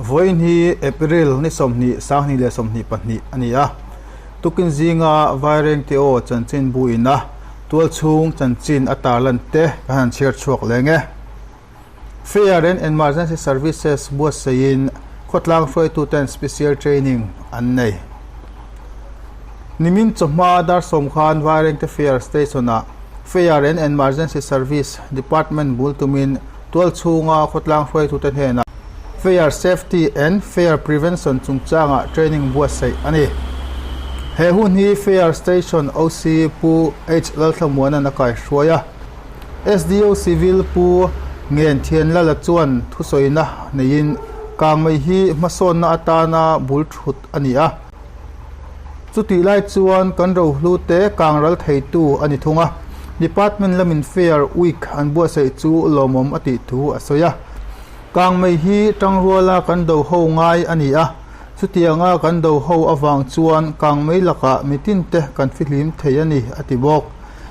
Vawiin hi April ni 20, 2022 a ni a. Tukin zinga Vairengte aw chanchinbu ina tualchhung chanchin a tarlan te kan han chhiar chhuak leng e. Fire and Emergency Services buatsaihin khawtlang hruaituten special training an nei. Nimin chawhma dar sawm khan Vairengte Fire Station-ah Fire and Emergency Service Department bul tumin tualchhunga khawtlang hruaitute hnenah Fire Safety and Fire Prevention chungchangah training buatsaih a ni. He hun hi Fire Station OC Pu H Lalthlamuana'n a kaihruai a. SDO Civil Pu Ngen Thianlala chuan thusawina neiin kangmei hi hmasawnna atana bul thut a ni a. Chutih lai chuan kan rohlu te kang ral theitu a ni thung a. Department lamin Fair Week an buatsaih chu lawmawm a tih thu a sawi a. Kangmei hi tangruala kan do ho ngai a ni a. Chutianga kan do ho avang chuan kangmei lakah mitinte kan fihlim thei a ni, a ti bawk.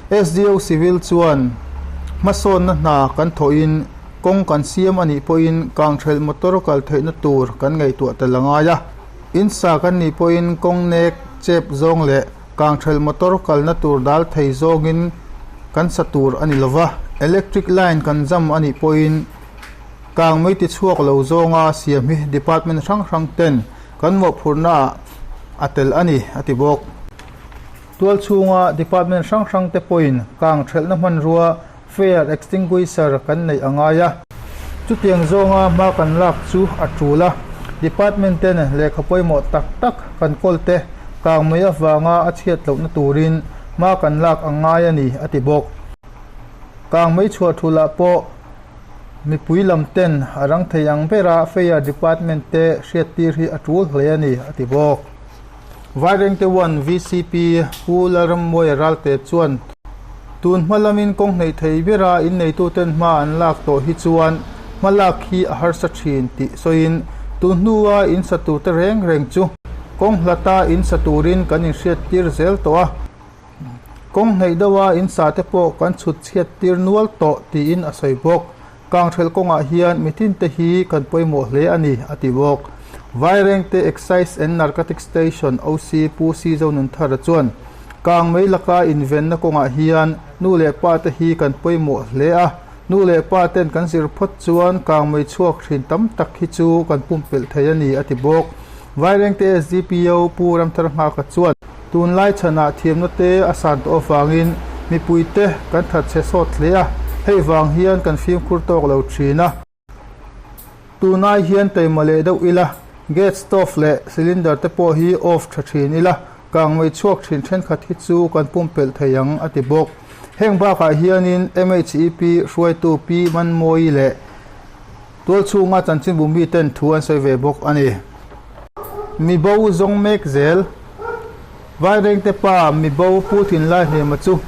SDO Civil chuan hmasawnna hna kan thawhin kawng kan siam a nih pawhin kangthelh motor kal theihna tur kan ngaihtuah tel a ngai a. In sa kan nih pawhin kawng nek chep zawng leh kangthelh motor kalna tur dal thei zawngin kan sa tur a ni lova. Electric line kan zam a nih pawhin kang mei ti chhuak lo zawnga siam hi department hrang hrang ten kan mawhphurhna ah a tel a ni, a ti bawk. Tual chhunga department hrang hrang te pawhin kang thelhna hmanrua fire extinguisher kan neih a ngai a. Chutiang zawnga hma kan lak chu a tul a, department ten lehkha pawimawh tak tak kan kawl te kang mai avanga a chhiat lohna turin hma kan lak a ngai a ni, a ti bawk. Kang mai chhuah thulah pawh mipui lam ten a rang thei ang bera fire department te hriattir hi a tul hle a ni, a ti bawk. Vairengte One vcp Pu Lalrammuaia Ralte chuan tun hma lamin kawng hneih thei bera inneituten hma an lak tawh hi chuan hma lak hi a harsa thin tih sawiin tun hnua in sa turte reng reng chu kawng hlata in sa turin kan inhriattir zel tawh a, kawng hneih deuha in sa te pawh kan chhut chhiat tir nual tawh tiin a sawi bawk. Kanghrel kawngah hian mitinte hi kan pawimawh hle a ni, a ti bawk. Vairengte Excise and Narcotics Station OC Pu Si Zonunthara chuan, Kang mei laka invenna kawngah hian nu leh pa te hi kan pawimawh hle a, nu leh pa ten kan zir phawt chuan kang mei chhuak thin tam tak hi chu kan pumpelh thei a ni, a ti bawk. Vairengte SDPO Pu Ramthar Nghaka chuan, Tunlai chhanah thiamna te a san tawh avangin mipuite kan that chhe sawt hle a, hei vang hian kan fimkhur tawk lo thin a. Tunai hian taima leh deuh ila, gas stove leh cylinder te pawh hi off tha thin ila, kangmei chhuak thin thenkhat hi chu kan pumpelh thei ang, a ti bawk. Heng bakah hianin MHEP hruaitu Pi Manmawi leh Tualchhunga chanchinbu miten thu an sawi ve bawk a ni. Mibo zawng mek zel. Vairengte pa mibo Pu Thinlai Hnema chu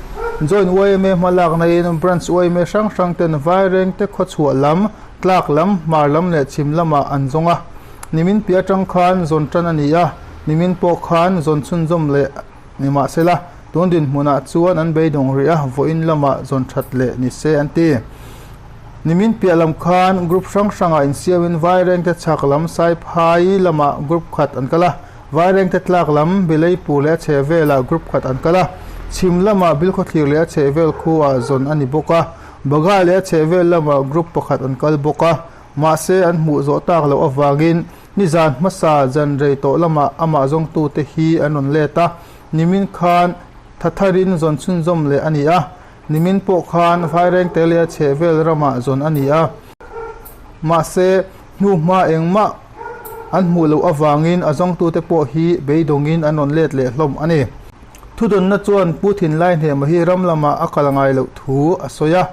Joint yma hmalakna in Branch yma hrang hrang ten Vairengte khawchhuah lam, tlak lam, hmar lam leh chhim lamah an zawng a. Nimin piah atang khan zawn tan a ni a, nimin pawh khan zawn chhunzawm leh Nimahsela, tun dinhmunah chuan an beidawng rih a, vawiin lamah zawn that leh ni se an ti. Nimin piah lam khan group hrang hrangah insiamin Vairengte chhak lam Saiphai lamah group khat an kal a, Vairengte tlak lam Bileipur leh a chhehvelah group khat an kal a, chhim lamah Bilkhawthlir leh a chhehvel khuaah zawn a ni bawk a, Baga leh a chhehvel lamah group pakhat an kal bawk a, mahse an hmuh zawh tak loh avangin Nizan hmasa zan rei tawh lamah amah zawngtute hi an rawn let a, nimin khan Thatharin zawn chhunzawm leh a ni a, nimin pawh khan Vairengte leh a chhehvel ramah zawn a ni a. Mahse, hnuhma engmah an hmuh loh avangin a zawngtute pawh hi beidawngin an rawn let leh hlawm a ni. Thudawnna chuan Pu Thinlai Hnema hi ram lamah a kal ngai loh thu a sawi a.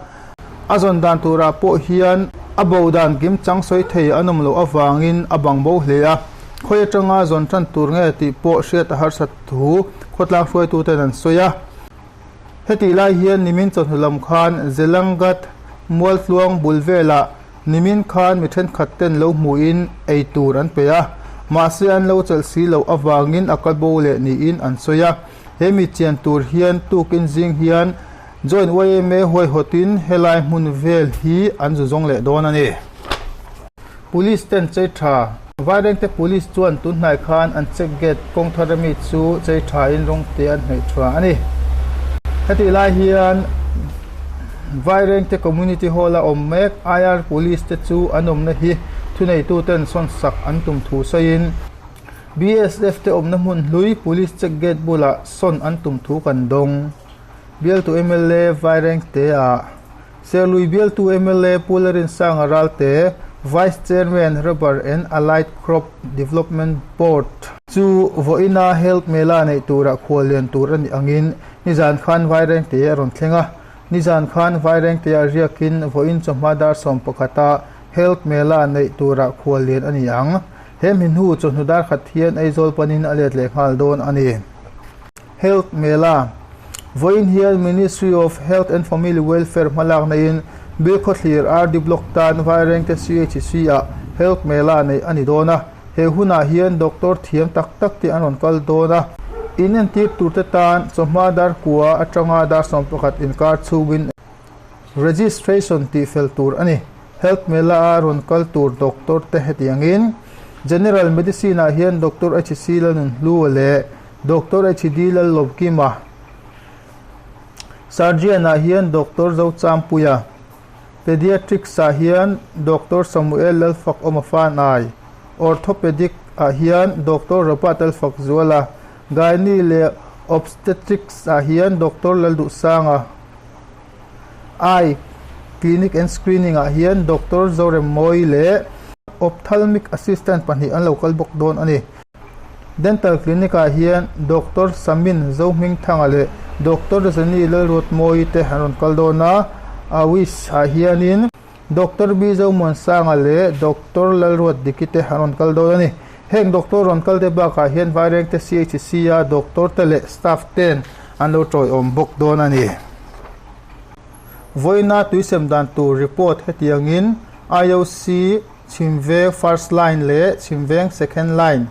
A zawn dan turah pawh hian a bo dan kim chang sawi thei an awm loh avangin a bang bo hle a, khawi atanga zawn tan tur nge tih pawh hriat a harsat thu khawtlang hruaituten an sawi a. Hetih lai hian nimin chawhnu lam khan Zelangat Mualtluang bul velah nimin khan mi thenkhat ten lo hmuhin ei tur an pe a, mahse an lo chelh si loh avangin a kal bo leh niin an sawi a. He mi chian tur hian tukin zing hian Joint yma huaihawtin helai hmun vel hi an zu zawng leh dawn a ni. Police ten chei tha. Vairengte Police chuan tunhnai khan an check gate kawng thar ami chu chei thain rawng te an hnaih tha a ni. Hetih lai hian Vairengte Community Hall a awm mek IR Police te chu an awmna hi thuneituten sawn sak an tum thu sawiin BSF te awmna hmun hlui Police check gate bulah sawn an tum thu kan dawng. Bialtu mla Vairengte ah Serlui bialtu mla Pu Larinsanga Ralte, Vice Chairman Rubber and Allied Crop Development Board, chu vawiina Health Mela neih turah khuallian tur a nih angin nizan khan Vairengte a rawn thleng a. Nizan khan Vairengtea riakin vawiin chawhma dar sawmpakhata Health Mela neih turah khuallian a ni ang. He hmi hnu chawhnu dar khat hian Aizawl panin a let leh nghal dawn a ni. Health Mela, Vawiin hian Ministry of Health and Family Welfare hmalak neiin Bilkhawthlir RD Block tan Vairengte CHC ah Health Mela neih a ni dawn a. He hunah hian doctor thiam tak tak te an rawn kal dawn a. Inentir turte tan chawhma dar kua atanga dar 11 inkar chhungin Registration tih fel tur a ni. Health Mela a rawn kal tur doctor te hetiangin General Medicine ah hian Doctor HC Lalnunhlua leh Doctor HD Lallawmkima, Surgeon ah hian Doctor Zochampuia, Pediatrics ah hian Doctor Samuel Lalfakawma Fanai, Orthopedic ah hian Doctor Robert Lalfakzuala, Gynae leh Obstetrics ah hian Doctor Lalduhsanga, Eye Clinic and Screening ah hian Doctor Zoremmawi leh Ophthalmic Assistant pahnih an lo kal bawk dawn a ni. Dental Clinic ah hian Doctor Samin Zohmingthanga leh Doctor Zeni Lalruatmawii te an rawn kal dawn a, Awish ah hianin Doctor B Zomuansanga leh Doctor Lalruatdiki te an rawn kal dawn a ni. Heng doctor rawn kal te bakah hian Vairengte CHC a doctor te leh staff ten an lo tawiawm bawk dawn a ni. Vawiina tuisem dan tur report hetiangin IOC Chhimveng First Line leh Chhimveng Second Line,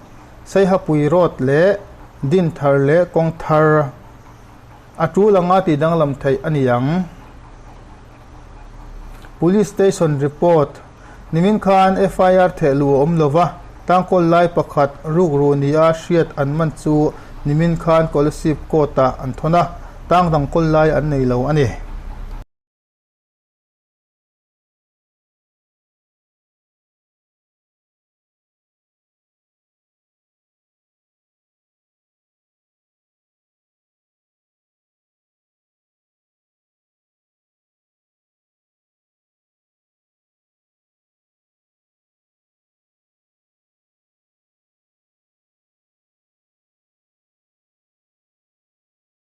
Saihapui Road leh Dinthar leh Kawngthar a tul anga tih danglam theih a ni ang. Police Station Report, Nimin khan FIR theh luh a awm lova, tangkawl lai pakhat rukru nia hriat an man chu nimin khan Kolasib Court-ah an thawn a, tang dang kawl lai an nei lo a ni.